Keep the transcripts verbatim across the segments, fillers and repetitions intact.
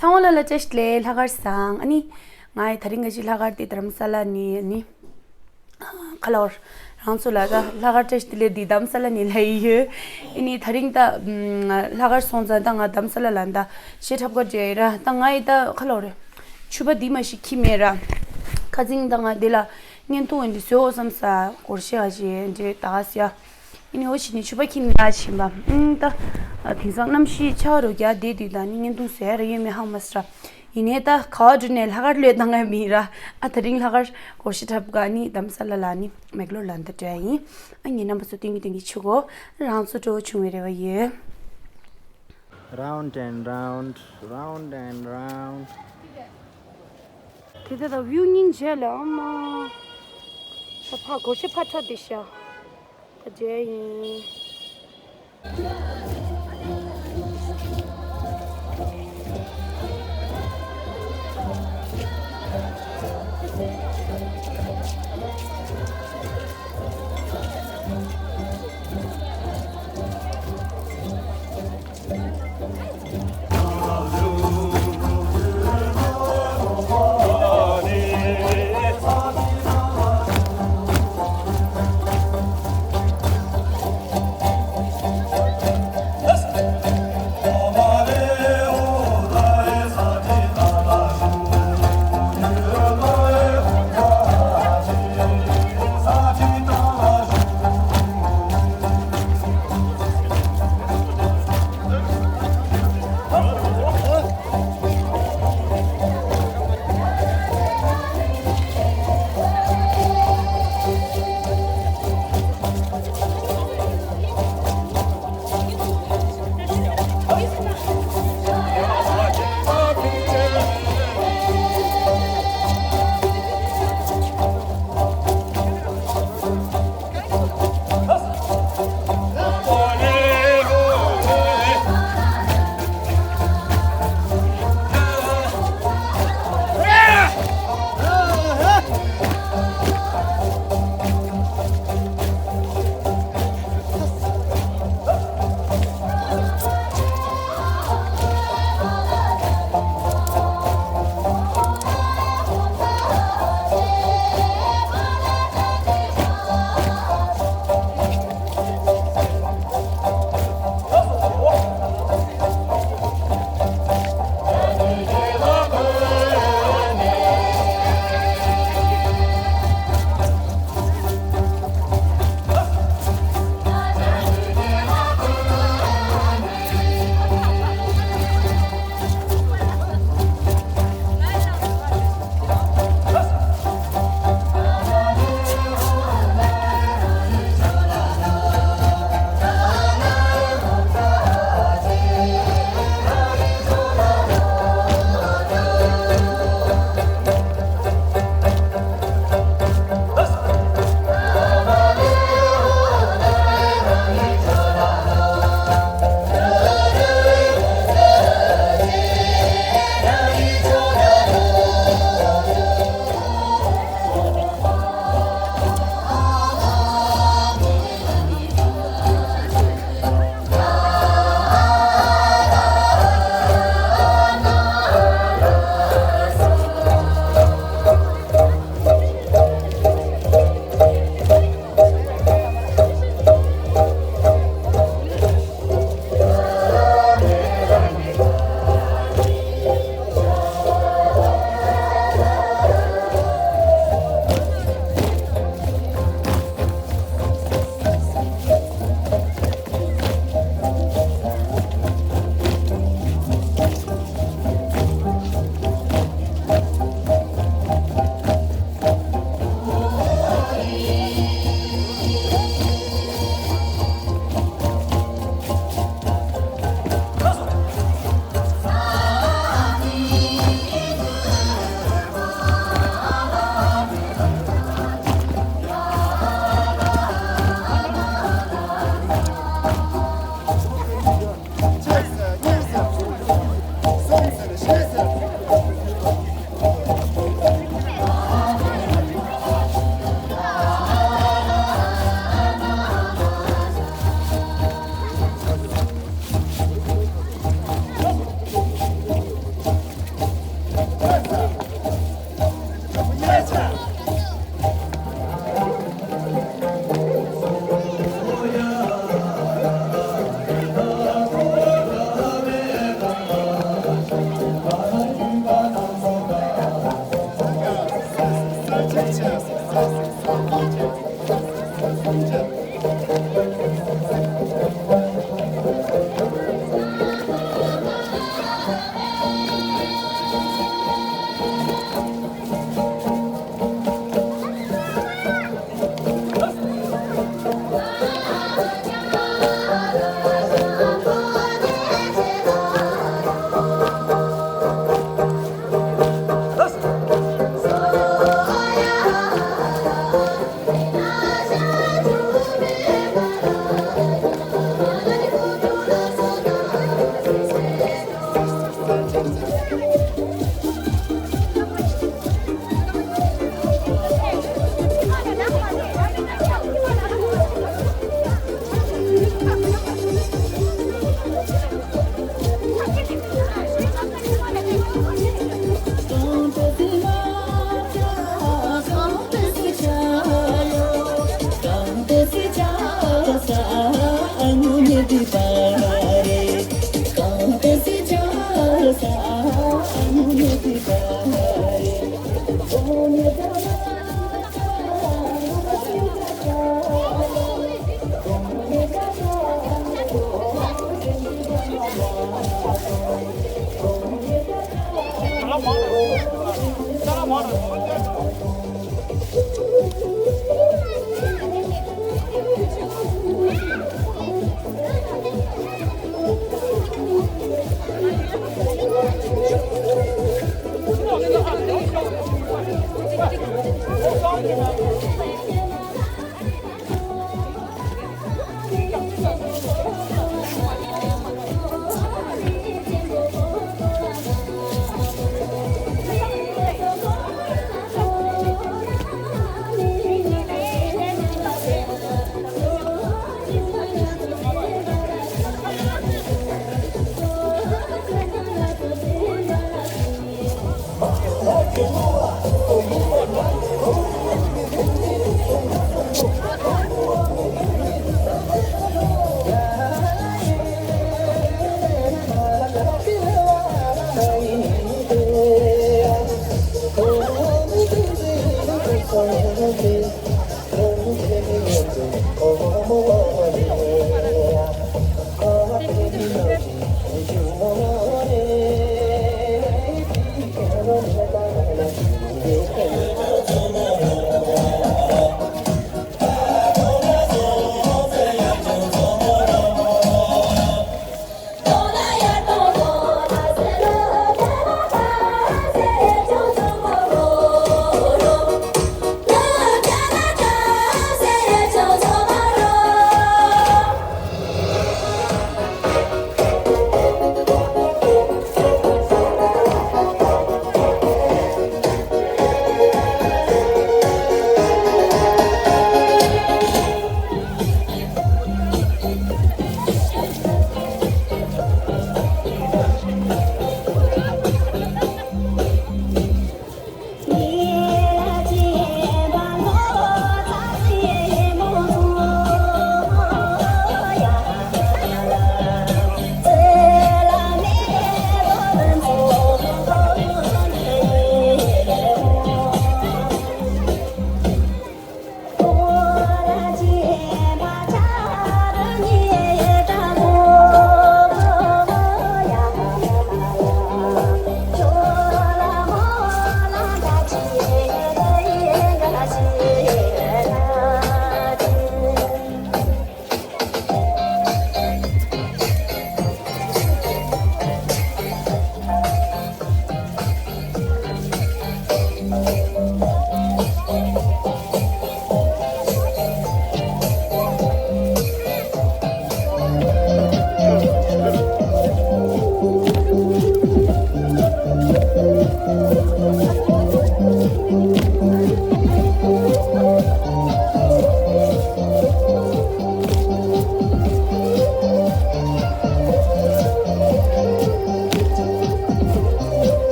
ཚང་མ་ལ་ལ་བཀྲ་ཤིས་བདེ་ལེགས། ལྷག་དཀར་བཟང་། ཨ་ནི། ང་ཡི་ད་རིང་ག་ཅིག་ལྷག་དཀར་དེ་རྡ་རམ་ས་ལ་ནས་ཨ་ནི། ཁ་ལོར། རང་ཚོ་ལ་ད་ལྷག་དཀར་བཀྲ་ཤིས་བདེ་ལེགས་འདི་རྡ་རམ་ས་ལ་ནས་ལ་ཡི་ཡོད། ཨ་ནི་ད་རིང་ད་ལྷག་དཀར་སོང་ཙང་ད་ང་རྡ་རམ་ས་ལ་ལ་ད་གཞས་འཁྲབ་གར་འགྲོ་ཡི་ར། ད་ང་ཡི་ད་ཁ་ལོར། ཕྱུ་པ་འདི་མ་ཞིག་ཁྱི་མེད་ར། ཁ་ཚིང་ད་ང་འདི་ལ་བརྙན་ཐུང་འདི་བཟོ་འོ་བསམ་ས་སྒོར་གཞས་ཨ་ཅེ་འདྲེ་ད་ག་སི་ཡ། ཨ་ནི་འོ་ཞིག་ནི་ཕྱུ་པ་ཁྱི་ནི་ལ་ཕྱིན་པ། ཨང་ད། དེང་སང་གནམ་གཤིས་ཆར་རོ་རྒྱག་བསྡད་དུས་ད་ནི་བརྙན་ཐུང་བཟོ་ཡ་ར་ཡོད་མེད་ཧ་མ་སི་ར། ཡིན་ནའི་ད་ག་བ་འགྲོ་ནས་ལྷག་དཀར་ལོས་བཏང་ཡ་མིན་ར། ཨ་ད་རིང་ལྷག་དཀར་སྒོར་གཞས་འཁྲབ་ག་ནི་རྡ་རམ་ས་ལ་ལ་ནི་མེག་ལོར་ལ་འདི་འགྲོ་ཡ་ཡིན། ཨ་ངའི་རྣམ་པ་ཚོ་སྟོན་གྱི་སྟོན་གྱི་ཆུ་གོ། རང་ཚོ་སྤྲོ་བོ་བྱུང་བའི་རེ་བ་ཡོད། Round and round, round and round. དེ་ད་ད་བིའུ་སྙིང་རྗེ་ལ་ཨ་མ། ད་ཕ་སྒོར་གཞས་ཕ་ཁྲ་དེ་ཤ། ད་རྗེ་ཡིན།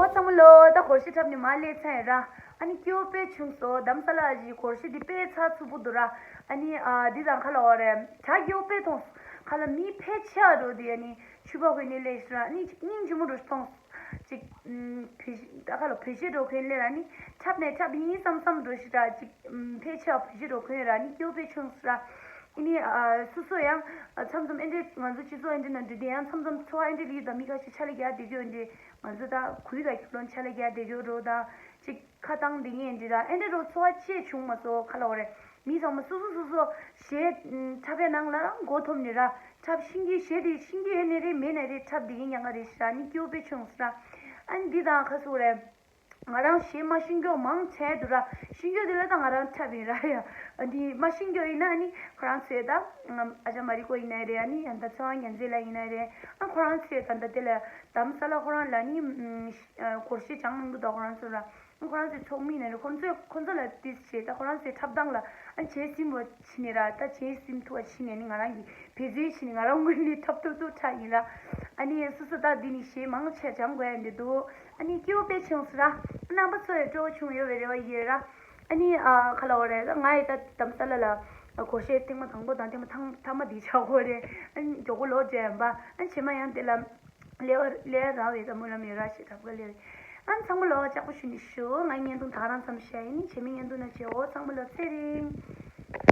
ཨོ་ཚང་མ་ལོ། ད་སྒོར་གཞས་འཁྲབ་ནས་མར་སླེབས་ཚར་ཡིན་ར། ཨ་ནི་སྐྱིད་པོ་དཔེ་བྱུང་སོང་། དྷ་རམ་ས་ལ་གི་སྒོར་གཞས་འདི་དཔེ་ཚགས་ཚུད་པོ་འདུག་ར། ཨ་ནི་ཨ་འདི་དང་ཁ་ལ་བ་རེད། གྲ་སྐྱིད་པོ་དཔེ་མཐོང་སོང་། ཁ་ལ་མི་ཕལ་ཆེ་བ་འགྲོ་དེ། ཨ་ནི་ཕྱུ་པ་ཁོས་ནི་སླེབས་ཤི་ར། ཨ་ནི་སྙིང་རྗེ་མོ་འགྲོ་ཞིག་མཐོང་སོང་། ཅིག་ཨམ། བོད་གཞས་ད་ག་ལ་བོད་གཞས་འགྲོ་མཁན་སླེབས་ར། ནི་འཁྲབ་ནས་འཁྲབ་ཡིན་བསམ་བསམ་འགྲོ་ཞིག་ར། ཅིག་ཨམ། ཕལ་ཆེ་བ་བོད་གཞས་འགྲོ་མཁན་ར། ནི་སྐྱིད་པོ་དཔེ་བྱུང་སོང་ར། ཨ་ནི་ཨ་སོ་སོ་ཡང་ཨ་མཚམས་མཚམས་ཨེ་འདྲས་ང་ཚོ་སྤྱི་ཚོགས་ཨེ་འདྲས་ནང་འགྲོ་དུས་ཡང་མཚམས་མཚམས་ཚོར་བ་ཨེ་འདྲས་སླེབས་ཀྱི་འདུག་མི་ཁ་ཤས་ཆ་ལ་རྒྱག་བསྡད་ཀྱི་ཡོད་འདྲས། ང་ཚོ་ད་གུས་དང་རྒྱུ་ནོར་ཆ་ལ་རྒྱག་བསྡད་ཀྱི་ཡོད་འགྲོ། ད་ཅིག་ཁ་བཏང་བསྡད་མཁན་འདྲས་ར། ཨེ་འདྲས་རོ་ཚོར་བ་ཅིག་བྱུང་མ་སོང་། ག་ལ་བ་རེད། མི་ཚང་མ་སོ་སོ་སོ་སོ་གཞས་འཁྲབ་པའི་ནང་ལ་རང་མགོ་འཐོམ་ནས་ར། འཁྲབ་ཤེས་ཀྱི་གཞས་དེ་ཤེས་ཀྱི་ཡོད་ནའི་རེད། མེད་ནའི་རེད། འཁྲབ་བསྡད་མཁན་ཉག་ག་རེད་ཤག་ནི་སྐྱིད་པོ་དཔེ་བྱུང་སོང་ར། ཨ་ནི་འདི་དང་ཁ་སོ་རེད། ང་རང་གཞས་མ་ཤེས་མཁན་མང་ཆེ་འདུག་ར། ཤེས་མཁན་དེ་ལ་ད་ང་རང་འཁྲབ་ཡིན་ར་ཡ། ཨ་ནི་མ་ཤེས་མཁན་ཡིན་ན་ཨ་ནི་ཁོ་རང་ཚོས་ད་ཨ་ཅག་མ་རི་ཀོ་ཡིན་ནའི་རེད། ཨ་ནི་ཡང་ད་ཚེ་དབང་རྒྱལ་མཚན་ལགས་ཡིན་ནའི་རེད། ཨ་ཁོ་རང་ཚོས་ད་ད་དེ་ལ་དྷ་རམ་ས་ལ་ཁོ་རང་ལ་ནི་ཨ་སྒོར་གཞས་སྦྱངས་གནང་གི་འདུག་ཁོ་རང་ཚོ་ར། ཁོ་རང་ཚོའི་ཚོགས་མི་ནས་རེད། ཁོ་ཚོས་ཁོ་ཚོ་ལ་ཏིས་བྱས། ད་ཁོ་རང་ཚོའི་འཁྲབ་སྟངས་ལ་ཨ་བྱས་ཟིན་པ་བྱས་ནས་ར། ད་བྱས་ཟིན་ཐུབ་པ་བྱས་ནས་ནི་ང་རང་གིས་འབད་བརྩོན་བྱས་ནས་ང་རང་ངོས་ནས་འཁྲབ་ཐུབ་ཐུབ་འཁྲབ་ཡིན་ར། ཨ་ནི་སོ་སོ་ད་འདི་ནས་གཞས་མང་ཆེ་སྦྱང་དགོས་ཡ་འདི་འདུག་ཨ་ནི་སྐྱིད་པོ་དཔེ་བྱུང་སོང་ར། རྣམ་པ་ཚོ་ཡང་སྤྲོ་བོ་བྱུང་ཡོད་པའི་རེ་བ་ཡོད་ར། ཨ་ནི་ཨ་ག་ལ་བ་རེད། ད་ང་ཡི་ད་དྷ་རམ་ས་ལ་ལ་སྒོར་གཞས་ཐེངས་མ་དང་པོ་དང་ཐེངས་མ་ཐང་མཐའ་མ་འདི་ཆགས་ཀྱི་ཡོད་རེད། ཨ་ནི་མགྱོགས་པོ་ལོག་འགྲོ་ཡ་ཡིན་པ། ཨ་ནི་རྗེས་མ་ཡང་དེ་ལ་ལེ་ལེ་ར་བའི་ཙམ་ལམ་ཡོད་ར་ཞེས་གྲབས་ཀ་ལེ་བའི། ཨ་ཚང་མ་ལོ་ལྕགས་པོ་ཞུ་ནི་ཞུ། ང་བརྙན་ཐུང་ད་ག་རང་མཚམས་བཞག་ཡིན། བྱེད་མི་བརྙན་ཐུང་ན་བྱེད་འོ། ཚང་མ་ལོ་ཚེ་རིང་།